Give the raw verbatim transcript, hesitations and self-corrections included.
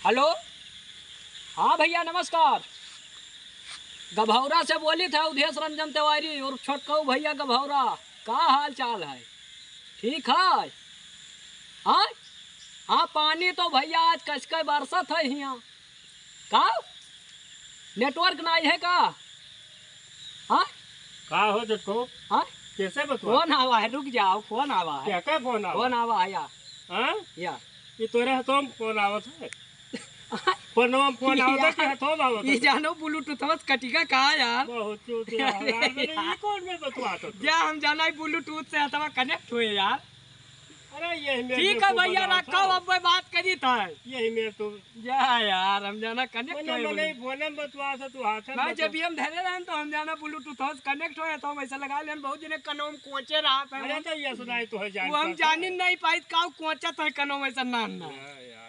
हेलो, हाँ भइया नमस्कार। गभौरा से बोलित है अवधेश रंजन तिवारी और छोटकऊ भइया गभौरा। का हाल चाल है? ठीक है। हाँ, हाँ, पानी तो भइया आज कसके बरसत है हियाँ। का नेटवर्क नाहीं है का? हाँ? का हो छोटकऊ? हाँ? कैसे बतवा? फोन आवा है, रुक जाओ, फोन आवा है। क्या का फोन आवा? फोन आवा है या। हाँ? या। ये तोरे हथवा में फोन आवत है। फोनवा में फोन आवत है कि हथवा में आवत है? ये जानो ब्लूटूथवा से कटिगा का यार? बहुत चूतिया है यार, मैंने ये कौन में बतवा तो तू? जा हम जाना ही ब्लूटूथ से हथवा कनेक्ट होए यार। अरे यही में ठीक है भइया, रखो, अब मैं बात करी था। यही में तू जा यार, हम जाना कनेक्ट मने, होए मने बोले। फोन में बतवा से तू हाथ में मैं बतवा। जब भी हम धरे रहन तो हम जाना ब्लूटूथ से कनेक्ट होए तो हम ऐसा लगा लेन, बहुत जने कनों में कोचे रहा था। अरे तो ये सुनाई तो है जान वो हम पाता जानी है। नहीं पाई का कोचत है कनों में ऐसा नान ना। या, या।